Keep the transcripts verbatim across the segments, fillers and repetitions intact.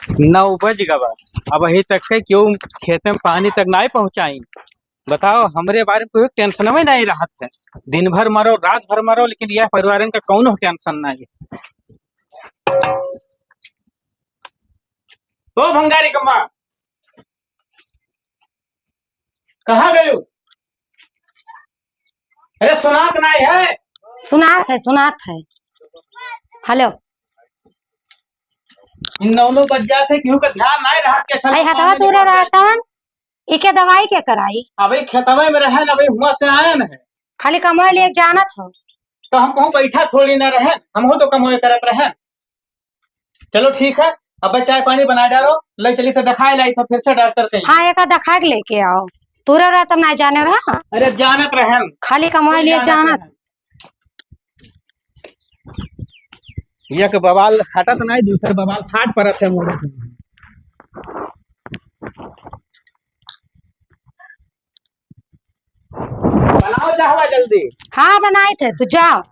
नौ बज गवा, अबहीं तक के केहू खेते में पानी तक नाहीं पहुँचाइन। बताओ, हमरे बारे में कोई टेंशन में नाहीं रहत है। दिन भर मरो, रात भर मरो, लेकिन यह परिवारन का कौनो टेंशन नाहीं है। ओ भंगारी कम्मा, कहाँ गयो? अरे सुनात नाहीं है। सुनात है, सुनात है। हेलो। इन नौ नौ बज जात है, केहू का ध्यान नाहीं रहा के साला अरे हथवा पानी तूरे निकाल दे। रहतन, इके दवाई के कराई? अबे खेतवे में रहन, अबे हुआँ से आयन है। खाली कमवा लिए जानत हो। तो हम कहूँ बैठा थोड़ी ना रहन, हमहू तो कमवे करत रहन। चलो ठीक है, अब चाय पानी बना डालो, ले चली तो दिखाए लाई तो फिर से डॉक्टर के। हाँ, एका दिखा के लेके आओ। तू रह रहा तब ना जाने रहा। अरे जानत रहन। खाली कमाए लिए जानत जानत। रहन। एक बवाल हटत नहीं, दूसर बवाल फाट परत है मोरे। बनाओ चाहवा जल्दी। हाँ, बनाए थे, तू जाओ।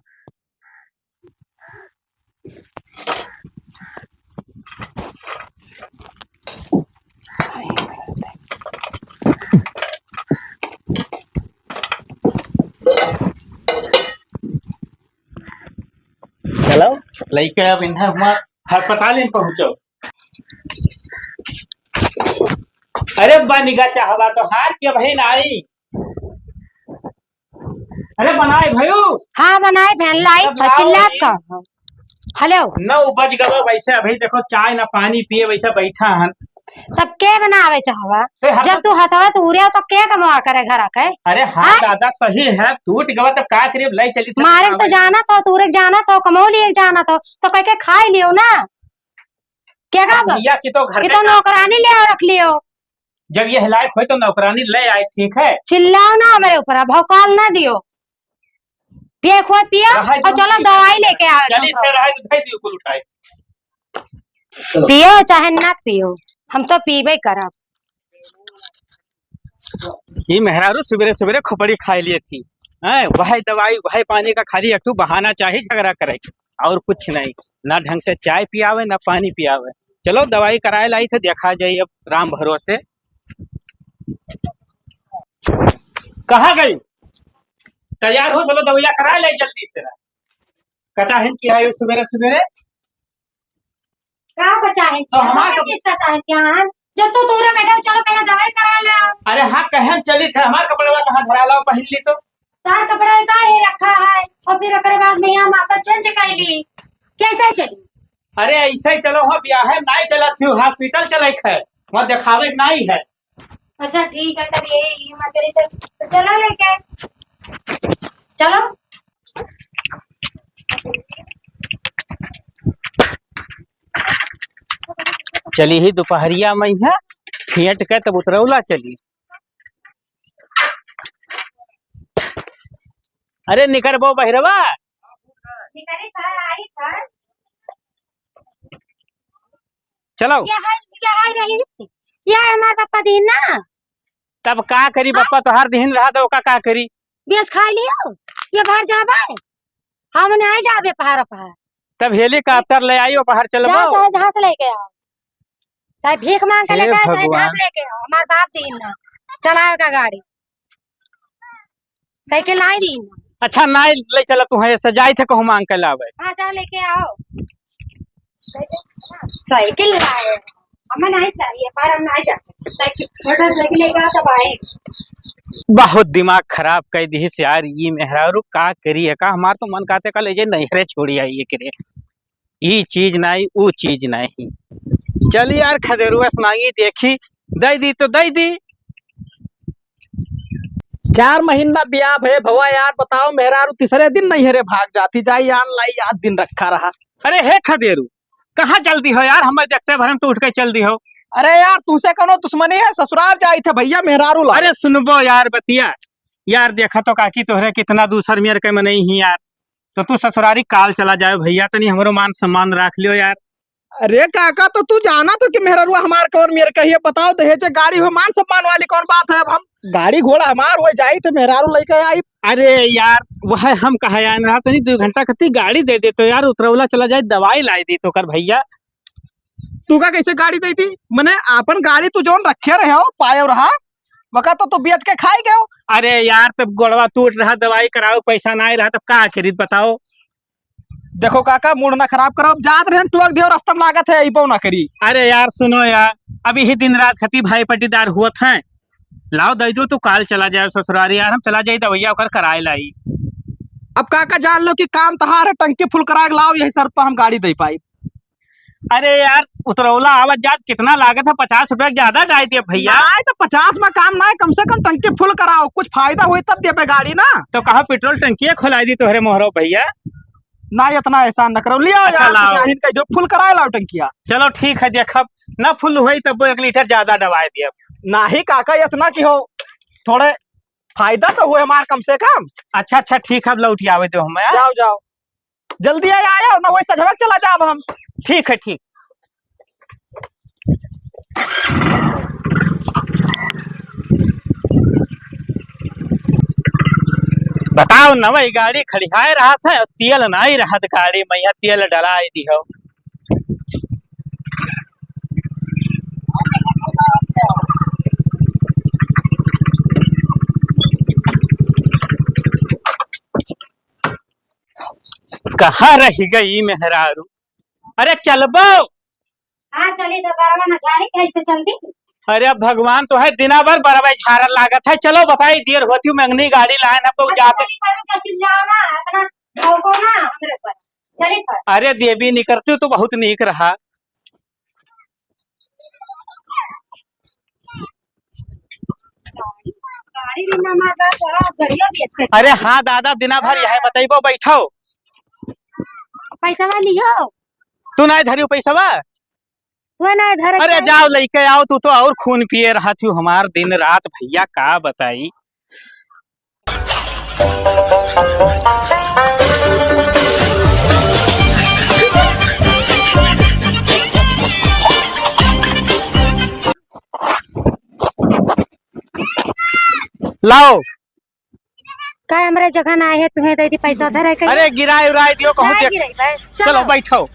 चलो, लइके अब इन्हें हुआँ अस्पताल में पहुँचो। अरे बनिगा चाहवा तो हार के भाई नाई। अरे बनाए भयो। हाँ, बनाए बहन, लाई अरे था, बनाओ चिल्लात जी। का हो? हेलो। नौ बज गवा, वैसे अभी देखो चाय ना पानी पिए, वैसे बैठा हन। तब के बनावे चाहवा? ए, हम जब तो तू हथवा तूरे तो के कमवा करे घर आके? अरे हाँ हाँ? दादा, सही है, टूट गवा तब का करिए, लाई चली तो मारे तो खावे। जाना था, तूरे जाना था, कमौली एक जाना था, तो कह के खाई लियो ना। क्या अब का बा? भैया की तो घर कि के तो काम नौकरानी ले आओ, रख लियो। जब ये लायक होई तो नौकरानी ले आए, ठीक है? चिल्लाओ ना हमरे ऊपर, भौकाल ना दियो। पिए खोए पियो रहा और चलो दवाई लेके आओ चली तुम। से रहा तो धई दियो कुल उठाए। पियो चाहे ना पियो, हम तो पीबे करब। ई मेहरारू सुबेरे सुबेरे खोपड़ी खाए लिए थी, हैं? वह दवाई, वह पानी का खाली एक ठो बहाना चाही झगड़ा करे के, और कुछ नहीं। ना ढंग से चाय पियावे, ना पानी पियावे। चलो दवाई कराए लाई थे, देखा जाए अब राम भरोसे। कहाँ गई? तैयार हो, चलो दवाइया कराए लाई जल्दी से। कचाहिन की आई सुबेरे सुबेरे। का बचाहिन तो किया? हमार हमार सब चीज का चाहे क्या है? जब तू दूर बैठे हो, चलो पहले दवाई करा ले आओ। अरे हाँ, कहन चली थे, हमार कपड़वा कहाँ धरा लाओ, पहन ली तो। तार कपड़ा का ही रखा है और फिर ओकरे बाद में हम आपन चेंज कर ली, कैसे चली? अरे ऐसे ही चलो हो, ब्याह है, नाई चला थी, हॉस्पिटल चले है, वहाँ दिखावे के नाई है। अच्छा ठीक है, तब ये, ये मत करी तो, तो चलो लेके, चलो। चली ही दोपहरिया में है, फेंट के तब उतरौला चली। अरे निकर बो बहिरवा। निकरी था, आई था। चलो। ये है, ये है रही। ये है हमार पापा दीन ना। तब का करी, हाँ? पापा तोहार दीन रहा तो का, का करी? बेस खाई लियो, ये बाहर जाबे। हम नहीं जाबे पहाड़ पहाड़। तब हेलीकॉप्टर ले आई, वो बाहर चलबो। जा, चाहे जहाँ से लेके आओ, चाहे भीख मांग के हे लेके आओ, चाहे जहाँ भगवान। से लेके आओ, हमार बाप दीन ना चलावे का गाड़ी। साइकिल लाई दी। अच्छा, नाई ले चला तू, है से जाई थे कहूँ मांग के लावे। हाँ, जाओ लेके आओ। साइकिल लाए। हमें नहीं चाहिए, पर हम नहीं जाते। साइकिल, मोटरसाइकिल लेके आओ तब आए। बहुत दिमाग खराब कर दी से यार, ये मेहरारू का करी है का? हमार तो मन कहते का ले जाए नैहरे छोड़ी आई ये करे। ई चीज नाई, ऊ चीज नाई। चली यार, खदेरुआ से मांगी, देखी, दई दी तो दई दी। चार महीना बियाह भए भवा यार, बताओ, मेहरारू तीसरे दिन नैहरे भाग जाती, जाई आन लाई, याद दिन रखा रहा। अरे हे खदेरू, कहाँ जल्दी हो यार, हमें देखते भरम तो उठ के चल दी हो। अरे यार, तुमसे कौनो दुश्मनी है, ससुराल जाई थे भैया, मेहरारू ला। अरे सुनबो यार बतिया, यार देखा तो काकी तोहरे कितना दूसर मेर के मनई ही यार, तो तू ससुरारी काल चला जाए भैया, तनी हमरो मान सम्मान राख लियो यार। अरे काका, तो तू जाना तो कि मेहररुआ हमार कौन मेर कहिए, बताओ दहेज गाड़ी हो, मान सम्मान वाली कौन बात है? अब हम गाड़ी घोड़ा हमार हो जाई तो मेहरारू लेके आई। अरे यार, वह हम कहा यार ना, तनी दो घंटा कती गाड़ी दे दे तो यार, उतरौला चला जाए, दवाई लाई दी तो कर भैया। तू का कैसे गाड़ी देती? मने आपन गाड़ी तू जौन रखे रहे हो, पायो रहा, वका तो तू बेच के खाई गयो। अरे यार, तब गोड़वा टूट रहा, दवाई कराओ, पैसा नाहीं रहा, तब का करी बताओ? देखो काका, मूड ना खराब करो, अब जात रहन टोक दियो, रास्ता में लागत है, अइबो ना करी। अरे यार, सुनो यार, अब यही दिन रात खती भाई पट्टीदार हुवत हैं, लाओ दे दो, तू काल चला जाए ससुरारी यार, हम चला जाई दवैया ओकर कराए लाई। अब काका जान लो कि काम तहार है, टंकी फुल करा के लाओ, यही शर्त पर हम गाड़ी दे पाई। अरे यार, उतरौला आवत जात कितना लागत है? पचास रुपया ज्यादा डाल दिया भैया। नाहीं तो पचास में काम नाहीं, कम से कम टंकी फुल कराओ, कुछ फायदा होई तब देबे गाड़ी ना। तो कहा पेट्रोल टंकिया खोलाई दी तोहरे मोहरो भैया। ना, इतना एहसान न करो, लिया अच्छा, यार, लाओ। जाहिर कह दो, फुल कराए लाओ टंकिया। चलो ठीक है, देखब ना फुल होई तब एक लीटर ज्यादा डबाए दिया। नाहीं काका, ऐसा ना कि हो, थोड़े फायदा तो हुए हमार कम से कम। अच्छा, अच्छा, ठीक है, अब लौट आवे दो हमें, हाँ? जाओ, जाओ, जल्दी आ, आया ना, वही सजवा चला जाब हम। ठीक है, ठीक। बताओ न, वही गाड़ी खड़ियाए रहत है और तेल नाहीं रहत गाड़ी में, यहाँ तेल डलाए दिहो। कहाँ रहि गई मेहरारू? अरे चलबो। हाँ, चली तो बरवा न झारी, कैसे चल दी? अरे अब भगवान तो है, दिना भर बरवा झारल लागत है। चलो बताई, देर होती हूँ, मंगनी गाड़ी लाए ना, तो अच्छा, जाते चली, करू का चिल्लाओ ना, इतना भौंको ना हमरे ऊपर। चली थोड़ा। अरे देवी निकरती तो बहुत नीक रहा। गाड़ी भी ना मार बा, तो गड़िया भी अच्छा। अरे हाँ दादा, दिना भर यह हाँ। बतइबो, बैठो। पैसवा लियो। तू नाहीं धरियो पैसवा? तू नाहीं धरे अरे के। जाओ लइके आओ, तू तो और खून पिए रहत हो हमार दिन रात भैया, का बताई। लाओ। का हमरे जगह ना आए है, तुम्हें दे दी पैसा धरे के? अरे गिराए उराए दियो, कहूँ ना देख। गिराई भाई, चलो चलो। बैठो।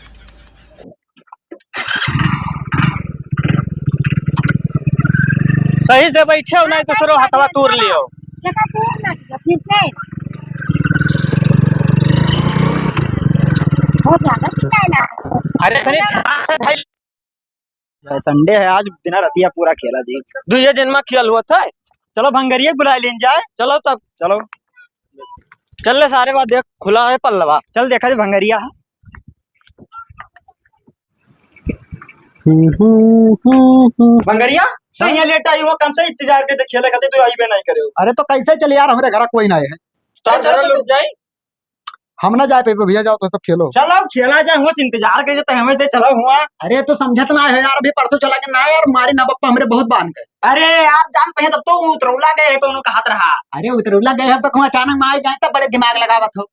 सही से बैठो, नहीं तो सरो हथवा तूर लियो। देखा, तूर ना दिया, फिर से। बहुत ज्यादा चिल्लाए ना। अरे, अरे, ध्यान से भाई। संडे है, आज दिना रतिया पूरा खेला जी। दुइये जन मा खेल हुआ था। चलो भंगरिया बुला लेन जाए। चलो तब। चलो। चल ले सारे, बात देख, खुला है पल्लवा। चल देखा जी भंगरिया है। भंगरिया, तो यहाँ लेट आई हुआ, कम से इंतजार के तो खेले खातिर तू आई भी नहीं करे हो। अरे तो कैसे चले यार, हमरे घर कोई ना है। तो चलो तो लुट जाई। हम ना जाए पाइबे भैया, जाओ तो सब खेलो। चलो खेला जाए, हुआ से इंतजार करे तो हमें से चलो हुआ। अरे तो समझत ना है यार, अभी परसों चला के ना यार, मारे ना बप्पा हमरे बहुत बांध गए। अरे यार जान पे तब तो उतरौला गए है, कौनो कहत रहा। अरे उतरौला गए हैं, अब तक वहाँ अचानक में आ जाए तब बड़े दिमाग लगावत हो।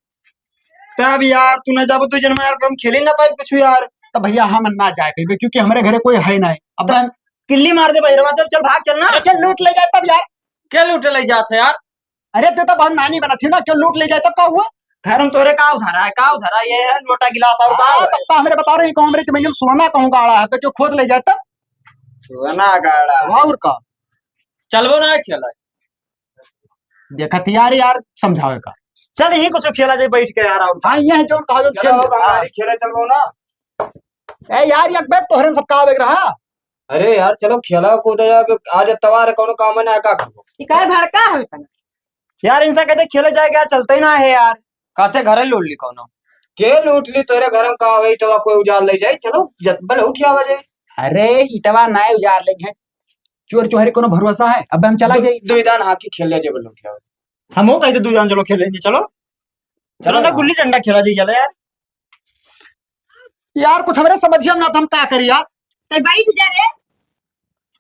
तब यार तू ना जाबो तो जन्म यार हम खेले ना पाए कुछ यार। तो भैया हम ना जाए पाइबे क्योंकि हमरे घरे कोई है ना। अब हम किल्ली मार दे बहिरवा से, चल भाग चल ना। अरे चल लूट ले जाए तब यार। क्या लूट ले जात है यार? अरे, तू तो बहुत नानी बना थी ना, क्यों लूट ले जाए, तब का हुआ? घर में तोरे का उधारा है, का उधारा? ये है लोटा गिलास और का हाँ, हुआ? पप्पा हमरे बता रहे हैं, कहूँ हमरे जमीन में सोना कहूँ गाड़ा है, तो क्यों खोद ले जाए तब? सोना गाड़ा। और का? चलबो ना खेला। देखा थी यार, यार समझावे का। चल यही कुछ खेला जाए बैठ के यार, और का? हाँ, ये है जो कहा जो चलो, खेल। बाबा, हाँ। खेले चलबो ना। ए यार, एक बैग तोहरे सब का बैग रहा? अरे यार, चलो खेला कूदा जाए, आज एतवार है, कौनो काम है ना, का करबो? ई काहे भड़का है इतना? यार, इनसे कहते खेले जाए, क्या चलते ही ना है यार। कहते घरे लूट ली कौनो। के लूट ली? तोरे घर में का है, इटवा कोई उजार ले जाए, चलो, जत-, भले उठियावा जाए। अरे, इटवा ना उजार ले जाए, चोर चोहरे कोनो भरोसा है? अब हम चला दु-, जाई। दुई दान हाकी खेल ले जाए, भले उठियावा। हम वो कहते दुई दान चलो खेल लेंगे, चलो। चलो चलो ना, यार। गुल्ली डंडा खेला जाए, चलो यार। यार, कुछ हमरे समझिया में ना, तो हम का करी यार? तो बैठ जा रे।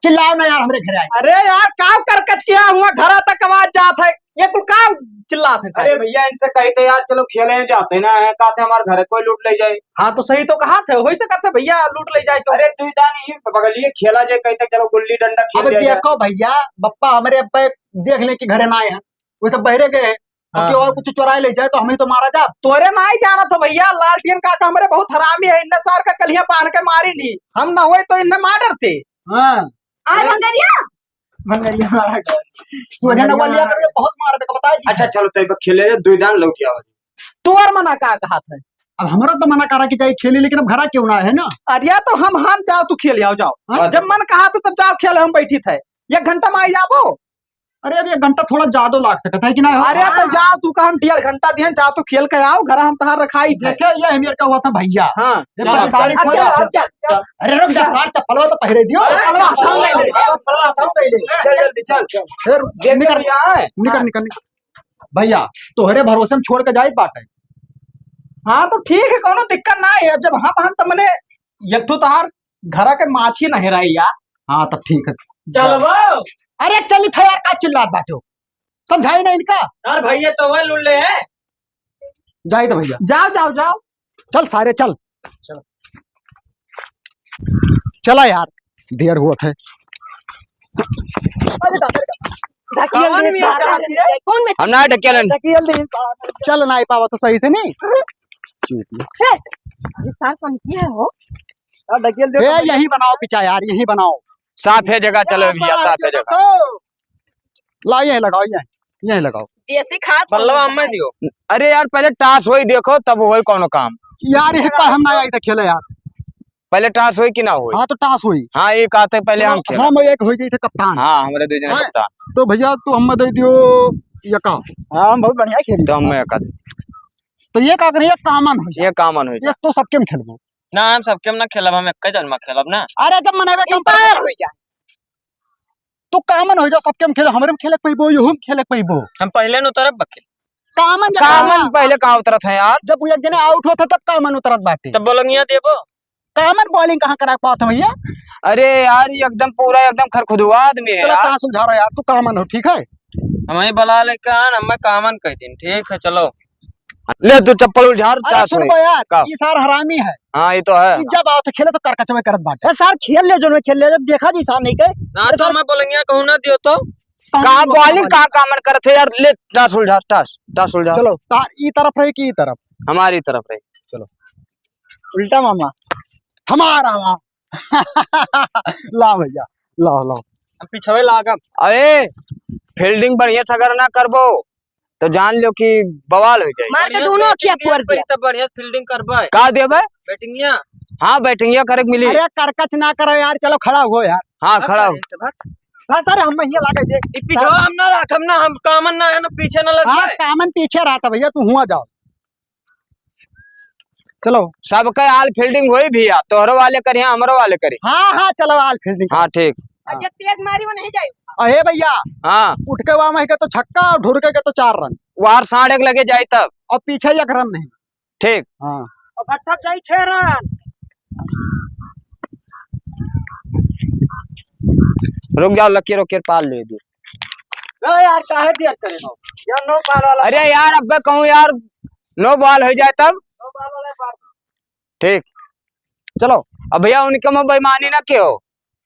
चिल्लाओ ना यार, हमरे घरे आए। अरे यार, का करकच किया हुआ, घर तक आवाज जात है, ये कुल का चिल्लात है सारे? अरे भैया, इनसे कही थे यार, चलो खेले, जाते ना है, कहते हमारे घर कोई लूट ले जाए। हाँ, तो सही तो कहा थे, वही से कहते भैया लूट ले जाए तो। अरे तू जान ही बगलिए खेला जाए, कहते चलो गुल्ली डंडा खेल अब जाए। देखो भैया, बप्पा हमरे अब्बे देख ले कि घरे ना आए हैं, वो सब बहरे गए हैं। हाँ। केहू कुछ चोराए ले जाए तो हमहीं तो मारा जाब। तोरे नाहीं जानत हो भइया, लालटेन काका हमरे बहुत हरामी है, इन्हें सार का कलिया बांध के मारी ली, हम न होई तो इन्हें मार डरते। हाँ। आय अरे, भंगरिया। भंगरिया मारा कर। सोझे न वालिया करके बहुत मार दे, बताए जी। अच्छा, चलो, तब खेले रे, दुई दान लौट आवा। तू और मना का कहत है? अब हमरा तो मना करा कि जाई खेली, लेकिन अब घरा केहू ना है ना। अरे, तो हम, हम जाओ, तू खेल आओ, जाओ। हाँ? जब मन कहा तो तब जाओ खेल, हम बैठी थे। एक घंटा में आई जाबो। अरे, अब एक घंटा थोड़ा ज्यादा लाग सकत है कि ना? अरे, तो जाओ, तू का हम डेढ़ घंटा दिहन, जाओ, तू खेल के आओ, घर हम तहार रखाई थे। देखे, ये हमियर का हुआ था भइया। हाँ। ये चल, पहरेदारी अब खोल चल, रहा अब चल। अरे, रुक जा, सार, चप्पलवा तो पहरे दियो। अरे, चप्पलवा हथाऊ ले ले, चप्पलवा हथाऊ ले ले। चल, जल्दी, चल। फिर देख निकर, भइया, है। निकर, निकर, निकर। भइया, तोहरे भरोसे हम छोड़ के जाइत बाटे। हाँ, तो ठीक है, कौनो दिक्कत ना है। अब जब हम, हम तमने एक ठो तहार घरा के माछी नहीं रही यार। हाँ, तब ठीक है। चलबो। अरे, चली था यार, का चिल्लात बाटे हो? समझाई ना इनका। यार भइया, तो वह लुल्ले हैं। जाई तो भइया। जाओ, जाओ, जाओ। चल सारे, चल। चलो। चला यार, देर होत है। अरे बाप रे। ढकेल कौन दे, में बाहर आ रहा है? कौन में? हम ना ढकेलन। ढकेल दे। चल ना पावा तो सही से नहीं। हे, ये सार कौन किया हो? हाँ, ढकेल दे ए, तो। यहीं बनाओ पिचा यार, यहीं बनाओ। साफ है जगह, चलो भइया, साफ है जगह। ला, यहीं लगाओ, यहीं, यहीं लगाओ। देसी खाद बल्लवा हमें दियो। अरे यार, पहले टास होई, देखो, तब होई कौनो काम। यार, एक बार हम ना आई था खेले यार। पहले टास होई कि ना होई? हाँ, तो टास होई। हाँ, एक आते पहले हम हाँ, खेले। हम एक होई जाई थे कप्तान। हाँ, हमरे दो जने हैं? कप्तान। तो भइया, तू हमें दे दियो ये काम। हाँ, हम बहुत बढ़िया खेली। तो हमें एक आते। तो ये का करिए, कामन हो जाए। ये कामन हो जाए। ये तो सबके में खेलबो। ना, हम सबके में ना खेलब, हम एक जन में खेलब ना। अरे, जब मनेबे कम umpire हो जाए। तू कामन हो जा, सबके में खेले, हमरे में खेले के पइबो, यहू में खेले के पइबो। हम पहले न उतरब बकिल। कामन जब कामन कामन पहले कहाँ उतरत है यार? जब वो एक जने out होत है तब कामन उतरत बाटे। तब बोलंगिया देबो? कामन bowling कहाँ करा पावत है भइया? अरे यार, ये एकदम पूरा एकदम खरखुदुआ आदमी है चलो यार। कहाँ सुलझा रहा यार, तू कामन हो, ठीक है? हमें बला लेके आन, हमें कामन कह दिन, ठीक है, चलो। ले तू चप्पल उल्झार, अरे टास सुन होई। बो यार, का? ई सार हरामी है। हाँ, ई तो है। ई जब आवत खेले तो करकचवे करत बाटे। ए सार खेल ले, जोन में खेल ले, जब देखा जी सार नहीं के। ना ए तो सार मैं बोलेंगे, कहूँ ना दियो तो। कहाँ का बोलेंगे? Bowling का कामन करत है यार, ले टास उल्झार, टास, टास उल्झार। चलो, तार ई तरफ रहे कि ई तरफ? हमारी तरफ रहे। चलो। उल्टा मामा। हमारा मामा। ला भइया, लाओ, लाओ। हम पिछवे लागब। अरे, fielding बढ़िया से अगर ना करबो, तो जान लो कि बवाल हो जाई। मार के बढ़िया दोनों अखिया batting फोड़ दिया, दिया। तब बढ़िया fielding करबे। का देबे? Batting या? हाँ, batting या करे के मिली। अरे, करकच ना करो यार, चलो खड़ा हो यार। हाँ, अब खड़ा हो। करे से बात। हाँ सर, हम हियाँ लागे दे। ई पिछवा हम ना राखब ना, हम कामन ना है ना, पीछे ना लग हाँ, जाए। कामन पीछे रहता भइया, तू हुआ जाओ। चलो। सबके all fielding होई भइया, तोहरो वाले करिया, हमरो वाले करी। हाँ, हाँ, चलो, all fielding। हाँ, ठीक। और जब तेज मारी, वो नहीं जाई। अहे भइया। हाँ। उठ के वहाँ के तो छक्का और ढुरके के तो चार run। वार साढ़े के लगे जाई तब। और पीछे एक run नहीं। ठीक। हाँ। और भट्ठक जाई छह run। रुक जाओ, लकीर उकीर पाल ले दे। लो यार, काहे दिया करे हो? यार, no ball वाला। अरे यार, अब मैं कहूँ यार, no ball हो जाए तब। No ball वाला पार। ठीक। चलो। अब भइया, उनके में बेईमानी ना कियो।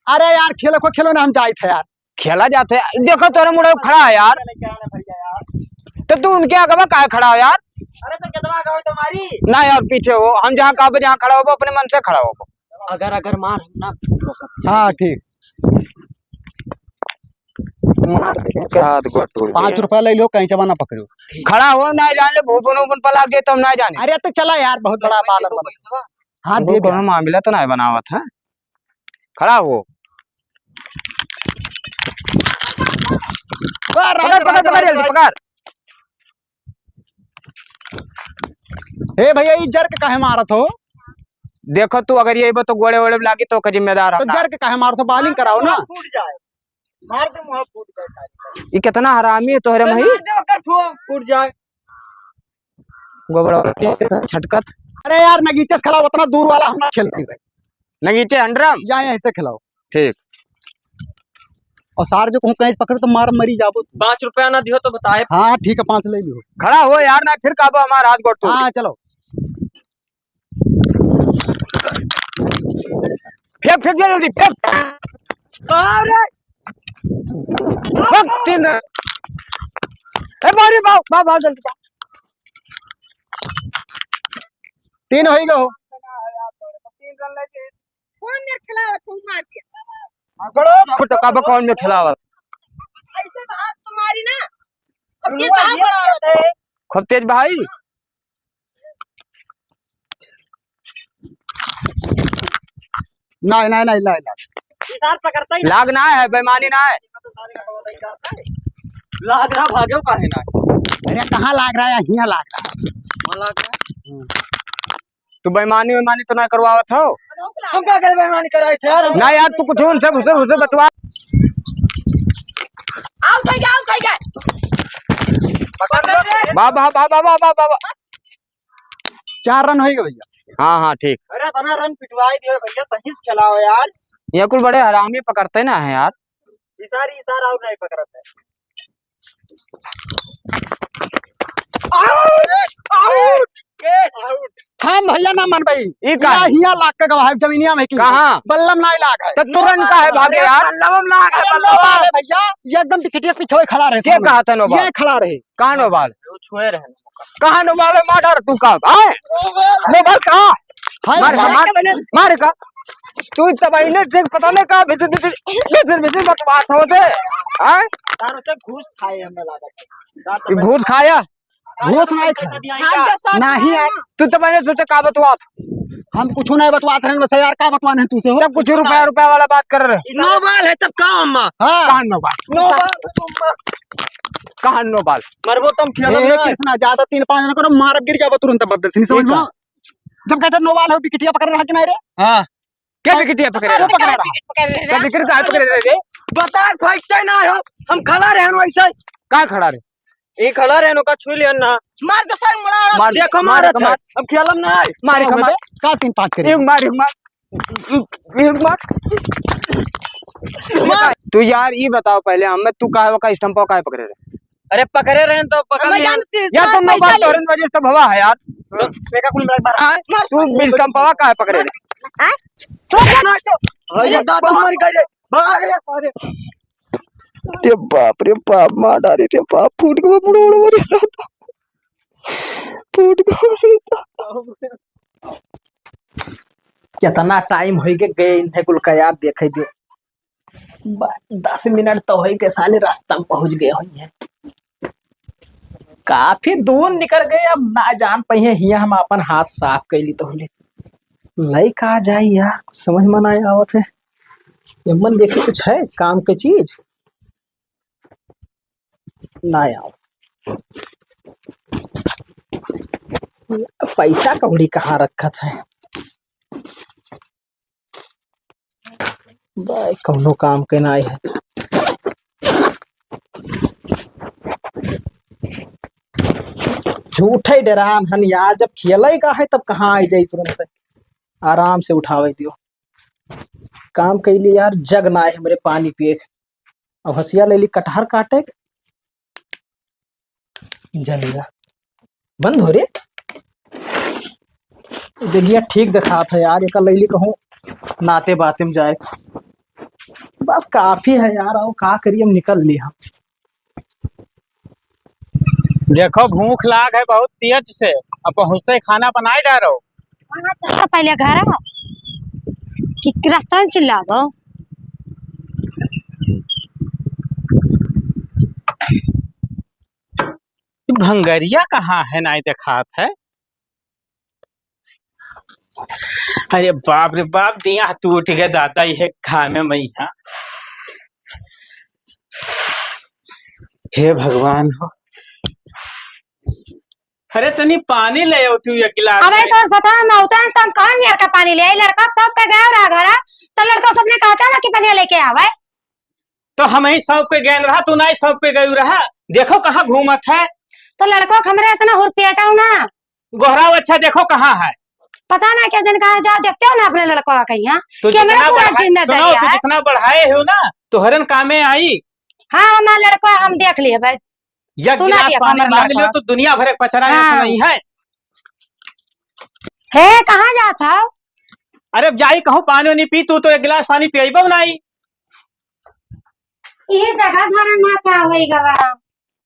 अरे यार, खेलो को खेलो ना, हम जाइत है यार। खेला जात है। देखो, तोरे मुड़े खड़ा है यार। तो तू उनके आगे में काहे खड़ा हो यार? अरे, तो कितना आगे हो तुम्हारी? ना यार, पीछे हो। हम जहाँ कहबे, जहाँ खड़ा होबो, अपने मन से खड़ा होबो। अगर, अगर मार हम ना। हाँ, ठीक। मार के हाथ गोड़ तोड़ दे। पाँच रुपया ले लो, कहीं से ना पकड़ो। खड़ा हो, ना जाने भूपन ऊपन पर लाग जाए तो हम ना जाने। अरे तो चला यार, बहुत बड़ा बाल है। हाँ, वो दे दे। कोनो मामला तो ना बनावत है। खड़ा हो। पकड़, पकड़, पकड़, जल्दी पकड़। ए भइया, ई jerk काहे मारत हो? देखो तू, अगर ये तो गोड़े वोड़े लागी तो का जिम्मेदार हम तो ना। Jerk काहे मारत हो? Bowling कराओ ना। फूट जाए। मार दे, मुंह फूट जाए सारी। ई कितना हरामी है तोहरे तो में ही। मार दे, ओकर फू-, फूट जाए। गोबरा छटकत। अरे यार, नगीचे से खिलाओ, उतना दूर वाला हम ना खेल पाएंगे। नगीचे हंडरम? या, या, ऐसे खिलाओ। ठीक। और सार जो कहूँ कहीं पकड़े तो मार मरी जाबो। पाँच रुपया ना दियो तो बताए। हाँ, ठीक है, पाँच ले लियो। खड़ा हो यार, ना फिर काबो हमार हाथ गोड़ तोड़। हाँ, चलो। फेंक, फेंक दे जल्दी, फेंक। अरे! फेंक, तीन। ए, बारी, बा, बा, बा, जल्दी बा। तीन होई गो। तीन रन लेके। कौन मेरे खिलाफ तू मार दिया? पकड़ो, पकड़ो। तो कब कौन में खिलावत? ऐसे तो हाथ तुम्हारी ना। अब ये कहाँ बड़ा है? खूब तेज भाई। नहीं, नहीं, नहीं, नहीं, नहीं। इशार पकड़ता ही ना। लाग ना है, बेईमानी ना है। लाग रहा, भागो काहे ना? अरे, कहाँ लाग रहा है? हियाँ लाग रहा है। वहाँ लाग रहा है। तू बेईमानी, बेईमानी तो ना करवावत हो। हम का करे बेईमानी कराई थे यार? ना यार, तू कुछ उनसे घुसे घुसे बतवा। आउट हो गया, आउट हो गया। वाह, वाह, वाह। चार रन होई गए भैया। हाँ, हाँ, ठीक। अरे, इतना रन पिटवाई दियो भैया, सही से खिलाओ यार। ये कुल बड़े हरामी पकड़ते ना है यार। इशार, इशार और नहीं पकड़ते। आउट! आउट! कैच! आउट! हम भैया ना मन भाई। ई का? हिया लाग के गवा है जमीनिया में की। कहाँ? बल्लम नाई लाग है। तो तुरंत का है भागे यार? बल्लम लाग है, अरे बल्लम। नो बाल है भैया, ये एकदम विकेटिया पीछे खड़ा रहे के सामने। कहा था नो बाल? ये खड़ा रहे। कहाँ नो बाल? वो छुए रहे। कहाँ नो बाल है? मार डार तू का? आए? नो बाल कहाँ? हाय मार, भैया। मार, मार का। तू तब इन्हें चेक पता नहीं कहाँ भिसर, भिसर, भिसर, भिसर बकवास होते। आए? तार से घूस खाए हमें लागत। ये घूस खाया? घूस नहीं खा। नहीं यार। तू तो मैंने सोचा का बतवात। हम कुछ नहीं बतवात रहे, बस यार का बतवाने हैं तू से हो? तब कुछ रुपया, रुपया वाला बात कर रहे। नो बाल है तब का अम्मा? हाँ। कहाँ नो बाल? नो बाल। कहाँ नो बाल? मरबो तुम खेलो ए, ना। कृष्णा, ज्यादा तीन पाँच ना करो, मार गिर जाबो तुरंत बदल से, नहीं समझ में? जब कहते नो बाल हो, विकेटिया पकड़ रहा कि नहीं रे? हाँ। क्या विकेटिया पकड़े रहे? पकड़े रहा। विकेट पकड़े रहे। क्या विकेट साहब पकड़े रहे रे? बता, फाइट ना हो, हम खड़ा रहे हैं वैसे। का खड़ा रहे? ये खड़ा रहे, ओका छू लिया ना। मार दो सर, मुड़ा रहा। मार, देखो, मार मार, था। मार। अब खेलम ना आए। मार, का मार। का तीन पाँच करे? एक मार, एक मार। एक मार। मार। तू यार, ये बताओ पहले हमें, तू काहे का स्टंपवा काहे पकड़े रहे? अरे पकड़े रहे तो पकड़ हमें लिया। जानते यार, साथ तुम लोग पैसा बात ले। तोरन वजह से भवा है यार। तो देखा कुल मिला भरा है। तू स्टंपवा काहे पकड़े रहे? हाँ? अरे दादा मर गए रे। भाग रे। अरे। रे बाप रे बाप, मार डारे रे बाप, फूट गवा बुढ़ो बुढ़ो रे दादा, फूट गवा रे दादा। कितना टाइम होई के गए इन्हें कुल का यार, देखे दियो। ब-, दस मिनट तो होई के साले रास्ता में पहुंच गए होई हैं। काफी दूर निकल गए, अब ना जान पाइए हियां हम अपन हाथ साफ कैली तो होले। लइका आ जाई यार, कुछ समझ में ना आवत है। एमन देखी कुछ है काम के चीज? ना यार, पैसा कौड़ी कहाँ रखत है? भाई, कौनो काम के नाई है। झूठे डरान हन यार, जब खेले का है तब कहाँ आई जाई तुरंत, आराम से उठावे दियो। काम कैली यार, जग ना है हमरे पानी पिए के। अब हंसिया ले ली कटहर काटे के। जलिया बंद हो रे। जलिया ठीक दिखात है यार, एका ले ली कहूँ नाते बाते में जाए। बस काफी है यार, आओ का करिए, हम निकल ली हम। देखो, भूख लाग है बहुत तेज से, अब पहुँचते ही खाना बनाए डारो। वहाँ चल तो पहले घर आओ, कि रास्ता में चिल्लाबो। भंगरिया कहाँ है, नाई देखात है। अरे बाप रे बाप, दिया टूट गए दादा, ये घामे में यहाँ। हे भगवान हो। अरे तनी पानी ले आओ तू एक गिलास अबे में। तो सता में होता है, तुम कौन यार का पानी ले आई? लड़का सब के गए रहा घर, तो लड़का सबने कहता ना कि पानी लेके आवे। तो हम ही सब के गए रहा, तू नहीं सब के गए रहा। देखो कहाँ घूमत है। तो लड़को के हमरे इतना हुरपियाटा हो ना। गोहराव अच्छा देखो कहाँ है। पता ना क्या जन कहाँ जाओ, देखते हो ना अपने लड़को का कहीं, हाँ? तू कैमरा जितना पूरा बढ़ा-, जिंदा सुनो, दरिया तू है। जितना बढ़ाए हो ना, तोहरन कामे आई। हाँ, हमारा लड़को हम देख लिए भाई। एक तू ना गिलास देख पानी हमारा मांग लड़को। लियो तो दुनिया भर के पचरा हाँ। नहीं है। हे, कहाँ जात हो? अरे जाई कहूँ पानी वानी पी, तू तो एक गिलास पानी पियबो नहीं। ये जगह धरन ना का होई गवा।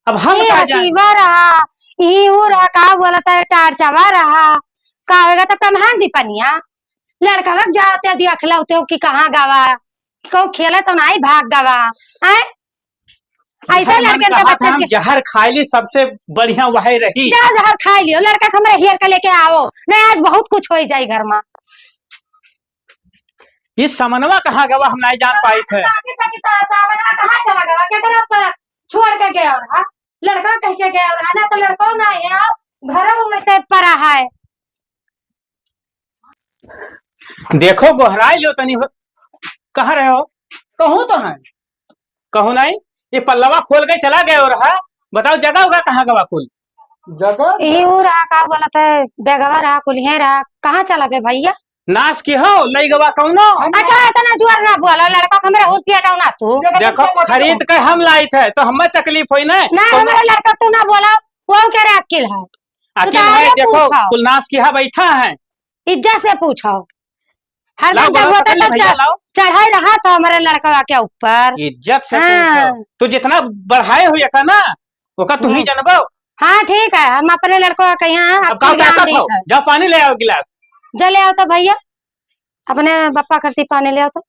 अब हम ई का जाने? हसीवा रहा, ई ऊ रहा, का बोलत है, टार्चवा रहा, का होएगा तब कम्हान दी पनिया। लड़कवा के जाते दिया खिलाते हो कि कहाँ गवा, कि कहूँ खेले तो नाहीं भाग गवा, हैं? ऐसा जहर मन लड़कन के कहा था, बच्चन हम के जहर खाई ली, सबसे बढ़िया वही रही। जा जहर खाई लियो, लड़का के हमरे हियर के लेके आओ, नहीं आज बहुत कुछ होई जाई घर मा। ई समनवा कहाँ गवा, हम नाहीं जान पाई थे। ताकि, ताकि ता सावनवा कहाँ चला गवा? केकरा पर छोड़ के गया रहा? लड़का कह के गया रहा ना, तो लड़को ना है, आओ, घरों में से पड़ा है। देखो, गोहराई लो तनी हो, कहाँ रहे हो? कहूँ तो नहीं। कहूँ नहीं? ये पल्लवा खोल के चला गए हो रहा, बताओ जगह होगा कहाँ गवा कुल? जगह? ई ऊ रहा, का बोलत है, बेगवा रहा, कुलिहे रहा, कहाँ चला गए भैया? नाश की हो, लई गवा कौनो? हम अच्छा, इतना जोर ना बोलो, लड़का के हमरे हुर पिया जाओ ना तू। देखो, देखो, खरीद के हम लाई थे, तो हमें तकलीफ होई ना। नहीं, कौनो? हमारा लड़का तू ना बोला, वो कह रहे अकिल है। अकिल सुधारे है, देखो, पूछो। कुल नाश की है, बैठा है। इज्जत से पूछो। हरदम लाओ, जब गला होता पकड़ ले तब भैया, चढ़-, लाओ। चढ़ाई रहा था हमारे लड़कवा के ऊपर। इज्जत से हाँ। पूछो। तू जितना बढ़ाए हो एका ना, ओका तू ही हम्म। जनबो। हाँ, ठीक है, हम अपने लड़कवा के यहाँ अब आपको का ज्ञान ताकत देत हो? है। जाओ पानी ले आओ गिलास। जा ले आओ तो भैया, अपने बप्पा करती पानी ले आओ तो।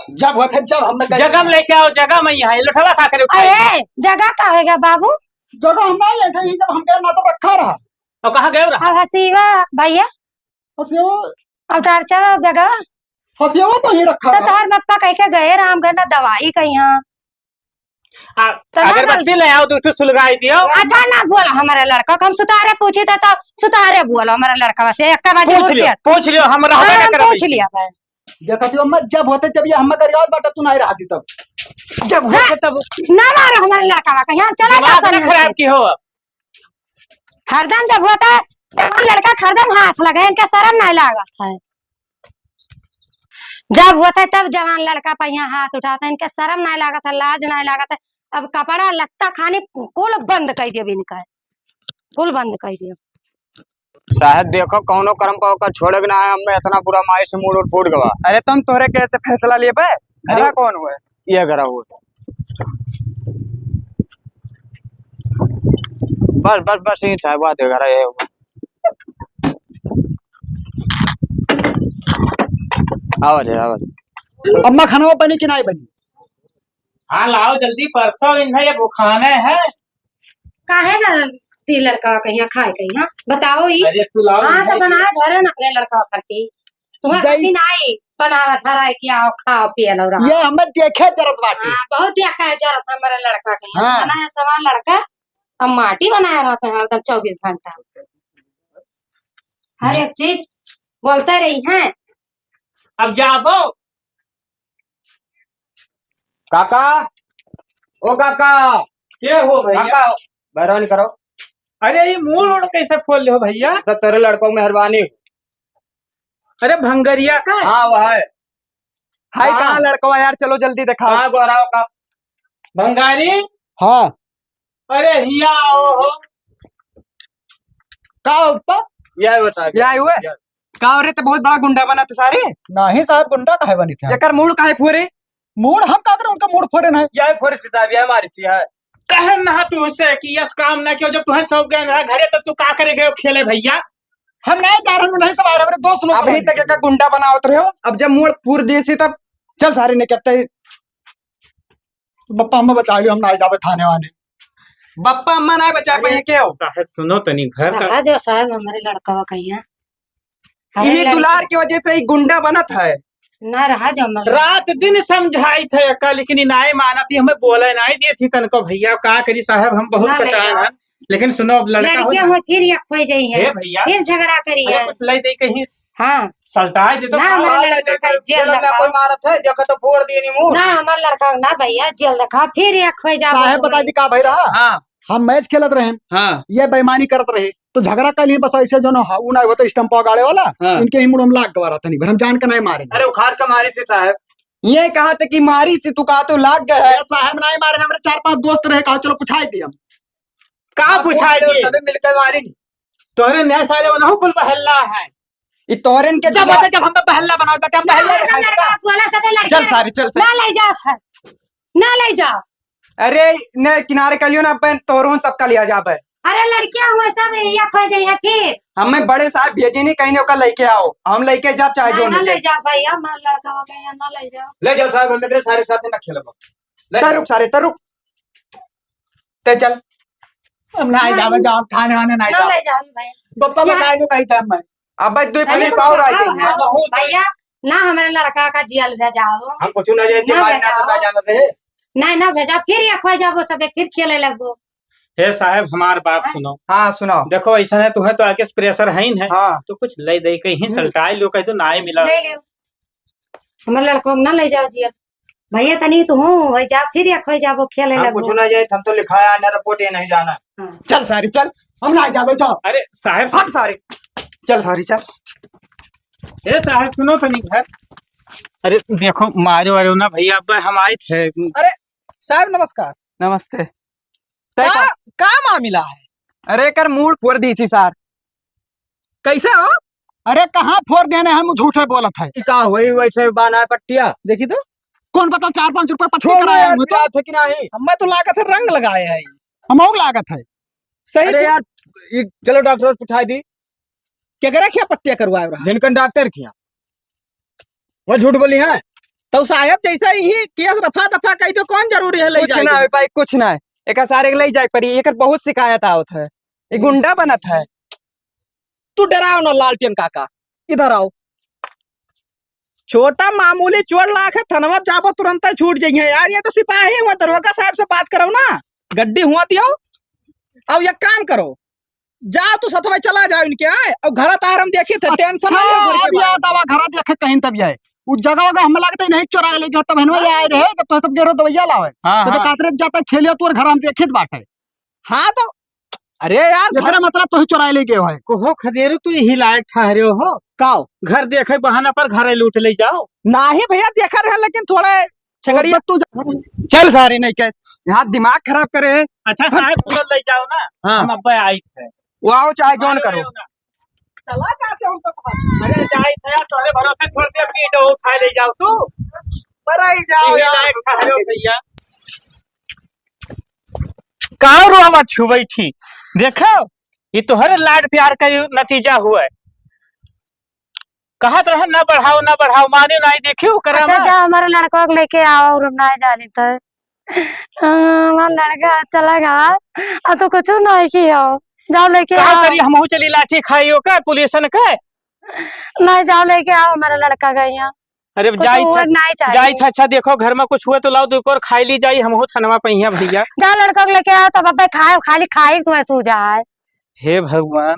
जब होते जब हम जगह में लेके आओ, जगह में यहाँ, ये लोटवा का करे उठाई? अरे, जगह का होएगा बाबू? जगह हम ना लेते ही, जब हम गए ना तो रखा रहा। और कहाँ गए रहा? अब हसीवा भैया। हसीवा। अब टार्चा बेगवा। हसीवा तो ही रखा तो रहा। तोहर बप्पा कह के गए रामगढ़ ना दवाई कहीं। आ, तो ना अगरबत्ती बोल। ले आओ, दो ठो सुलगाई दियो। अच्छा ना बोल, हमारे लड़का को हम सुतारे पूछी थे तो सुतारे बोलो हमारे लड़का से, एक बार पूछ लियो, पूछ लियो, हम रहबे हाँ, ना हम करब पूछ ऐसे। लिया भाई। देखा तू अम्मा, जब होते जब ये हम्मा गरियावत बाटे, तू नहीं रहती तब। जब ना, होते तब। ना मारो हमारे लड़का का, यहाँ चला जा दिमाग ना सामने खराब से। की हो अब। हरदम जब होता है, तब लड़का हरदम हाथ लगे, इनका शर्म नहीं लागत है। जब होता है, तब जवान लड़का पे यहाँ हाथ उठाता है, इनका शर्म नहीं लागत है, लाज नहीं लागत है। अब कपड़ा लत्ता खाने कुल बंद कर दिया इनका, कुल बंद कर दिया। साहब देखो, कौनो कर्म का ओकर छोड़े के ना है, हमें इतना बुरा माई से मूड उठ फूट गवा। अरे तुम तोहरे कैसे फैसला लिए बे? अरे घरा कौन हुए? ये घरा हुए। बस, बस, बस, यही साहब, बात है, घरा ये हुए। आवा जाए, आवा जाए। अम्मा, खाना पानी की नाई बनी? हाँ, लाओ जल्दी, परसों इन्हें ये भुखाने हैं। काहे ना दी लड़का कहिया खाए कहिया? बताओ ई। अरे तू लाओ हाँ, तो इन्हें बनाए घरे ना अपने लड़का खाती। तुम्हें जैस- खाती नाई बनावत हराए कि आओ खाओ पिए लो रहो। ये हमें देखे जरत बाटी। हाँ, बहुत देखे जरत हमारे लड़का के। हाँ। बनाया सवाल लड़का, अब माटी बनाया रहते हैं हरदम चौबीस घंटा। हर एक चीज बोलते रही हैं। अब जाबो। काका, ओ काका। के हो भैया? काका, बैरवानी करो। अरे, ये मूड़ ओड़ कैसे फोड़ ले हो भैया? सब तेरे लड़कों मेहरबानी। अरे, भंगरिया का? हाँ, वो है। हाय, हाँ। कहाँ लड़कवा यार? चलो जल्दी दिखाओ। हाँ, गोराओ का। भंगारी? हाँ। अरे, हिया आओ हो। का हो, पप्पा? या बताओ। या आए हुए? या। का हो रे, तो बहुत बड़ा गुंडा बना थे सारे? नाही साहब, गुंडा काहे बनी थे? एकर मूड़ काहे फोरे? मूड़ हम का करें, उनका मूड़ फोरे ना। या फोरे से साहब, या मारी थी, हाँ। कहे ना तू उसे कि यस काम ना कियो, जब तुम्हें शौक गए ना घरे, तो तू का करे गए खेले भैया? हम नहीं जा रहे, नहीं सब आ रहे, मेरे दोस्त लोग अभी तक एका गुंडा बनावत रहे हो, अब जब मूड़ फोर दिए सी तब चल सारे ने कहते बप्पा, हमें बचा लियो, हम ना जाबे थाने वाने। बप्पा, अम्मा ना बचा अरे, पाए, के हो? साहब, सुनो तनी, घर का रहा दो साहब, हमारे लड़का कहिया। हमारे ये लड़का दुलार की वजह से ही गुंडा बनत है। ना रहा दो हमारे रात दिन समझाई थे अक्का, लेकिन ई नाय मानत ही, हमें बोले नाय देत ही तनको भैया, का करी साहब, हम बहुत ना ले परेशान जाओ। हैं। लेकिन सुनो, अब लड़का हो लड़कियां जाए। हो, फिर ये खोई जाई है। हे भैया। फिर झगड़ा करी अरे है। कुछ ले दे कहीं हाँ। सलटाए दे तो ना, का हमारे बात लड़का है, का जेल बोला ना रखा। कोई मारत है, देखो तो फोड़ दिए नी मुंह। ना, हमारे लड़का ना भैया, जेल रखा, फिर ये खोई जाओ साहेब, बता दी का भई रहा? हाँ। हम मैच खेलत रहे, हाँ। ये बेईमानी करत रहे, तो झगड़ा कर लिए बस ऐसे जो ना, उ ना होता स्टंप गाड़े वाला, हाँ। इनके ही मुंह में लाग गवा रहा था, नहीं भर हम जान के नहीं मारे। अरे उखाड़ के मारी से साहेब। ये कहा थे कि मारी से तू कहा तो लाग गए है। ये साहेब नहीं मारे, हमारे चार पांच दोस्त रहे, कहा चलो पुछाई दिए हम। का हाँ, पुछाई दिए? सबे मिलकर मारी। तोहरे न्याय सारे वनहु कुल बहल्ला है। ई तोहरेन के जब दुआ होता, जब हम पे बहल्ला बनाओ, बेटा, हम बहल्ला ना, दिखाई ना, देता। ना, बोला से तो लड़के चल सारे, चल, चल। ना ले जा, सर। ना ले जा। अरे, ने किनारे कर लियो ना, अपन तोहरोन सबका लिया जाबे। अरे, लड़कियां हुए सब यहिया खो जाइए फिर। हमें बड़े साहब भेजे नहीं कहीं, ओका लेके आओ, हम लेके जाब चाहे ना, जो ना नहीं ले जाए। जाओ भैया, हमारा लड़का हो गया, ना ले जाओ। ले जाओ साहब, हम एकरे सारे साथ ना खेलब। ले तरुक जाओ। सारे, तरुक। ते चल। हम ना जावे, जाओ, थाने वाने ना ना जाओ। ले जाओ भाई। पप्पा या बताए लो कहीं था मैं। अब भाई, दो अरे पुलिस तो और आ जाओ, जाएंगे। हाँ, भैया, ना हमारे लड़का का जेल भेजाओ। हम कुछ ना जाए, ना मारे ना भेजाओ। तो ना जाना रहे। नहीं, ना भेजा, फिर ये खो जाबो सब, फिर खेले लगबो। हे साहब, हमार बात हाँ। सुनो। हाँ, सुनाओ। देखो, ऐसा है, तुम्हें तो आगे प्रेशर है ही है, हाँ। तो कुछ ले दे के ही हम्म। सलटाई लो, कह दो, ना ही मिला। ले लो। हमारे लड़कों को ना ले जाओ जी। भैया, तनी तो हूँ, हो जा, फिर एक हो जाबो, खेले हम लगबो। कुछ ना जाए, हम तो लिखाया है ना रिपोर्ट, ये नहीं जाना। हाँ। चल सारी, चल, हम ना जाबे, चल। अरे साहब। हट सारी, चल सारी, चल। ए साहब, सुनो तनी घर। अरे देखो, मारे वारे ना भैया, अब हम आए थे। अरे साहब, नमस्कार। नमस्ते। तय का, का? का मामला है? अरे, एकर मूड़ फोड़ दी सी सार। कैसे हो? अरे, कहाँ फोड़ देने हम झूठे बोलत है? ई का होई वैसे बाना पट्टिया? देखी तो। कौन पता चार पाँच रुपया पट्टी छोड़ो कराए यार, होंगे तो। पिरात है कि नहीं? हमें तो लागत है रंग लगाए है। हमहू लागत है। सही अरे तो। यार, ई चलो डॉक्टर को उठाई दी। केकरा खिया पट्टिया करवाए रहा? जिनकन डॉक्टर खिया। वो झूठ बोली है। तो साहब जैसा ही केस रफा दफा कही तो कौन जरूरी है ले कुछ जाए ना के? है भाई, कुछ ना है। एका सारे के ले जाए पड़ी, एकर बहुत शिकायत आवत है। ये गुंडा बनत है। तू डराओ ना लालटेन काका, इधर आओ। छोटा मामूली चोट लाग है, थनवा जाबो तुरंत ही छूट जाइए यार। ये तो सिपाही हुआ, दरोगा साहब से बात करो ना, गड्डी हुआ दियो। अब एक काम करो, जाओ तू सथवा चला जाओ इनके आए, और घर तार हम देखी थे, टेंशन अच्छा, नहीं हो घर के अब बारे याद में। आवा, घर देखे कहीं तब आए। उ जगह वगह हमें लगता ही नहीं चोराए ले गया, तब हनवा हाँ। आए रहे, जब तो सब गेरो दवाइया लावे। हाँ, तब हाँ। कातरे जाता खेलियो तोर घर हम देखित बाटे। हाँ तो, अरे यार, एकरा घर मतलब तो ही चोराए ले गए है। कोहो खदेरू, तू यही लायक ठहरे हो। काओ? घर देखे बहाना पर घर लूट ले जाओ। नाही भैया, देखा रहे, लेकिन थोड़ा छगड़िया तू जा-, चल सारे नहीं के, यहाँ दिमाग खराब करे। अच्छा साहब, उधर ले जाओ ना। हाँ। हम अब्बे आई थे। वो आओ चाहे जौन करो। चला जाते हम तो। अरे जाई थे यार, तोहरे भरोसे छोड़ दे, अपनी ईंटों उठा ले जाओ तू। पर आई जाओ यही यार। लायक ठहरे हो भैया। का रो मत छू बैठी, देखो, ये तोहरे लाड प्यार का नतीजा हुआ है। कहत रहे, "ना बढ़ाओ, ना बढ़ाओ," माने नाई देखियो, ओकरा अच्छा, में। जा, हमारे लड़का के लेके आओ, और हम नाई जानी तो। हाँ, हमारा लड़का चला गया, अब तो कुछ नहीं की हो, जाओ लेके का आओ। करी, हमहू चली लाठी खाई ओकर, पुलिसन के। नहीं, जाओ लेके आओ हमारा लड़का का यहाँ। अरे, कुछ जाई हुआ था, नहीं चाहिए। जाई था, अच्छा, देखो, घर में कुछ हुआ तो लाओ, दो और खाई ली जाई, हमहू थनवा पहिया भैया। जाओ लड़का के लेके आओ, तब अबे खाए, खाली खाई तुम्हें सूझा है। हे भगवान,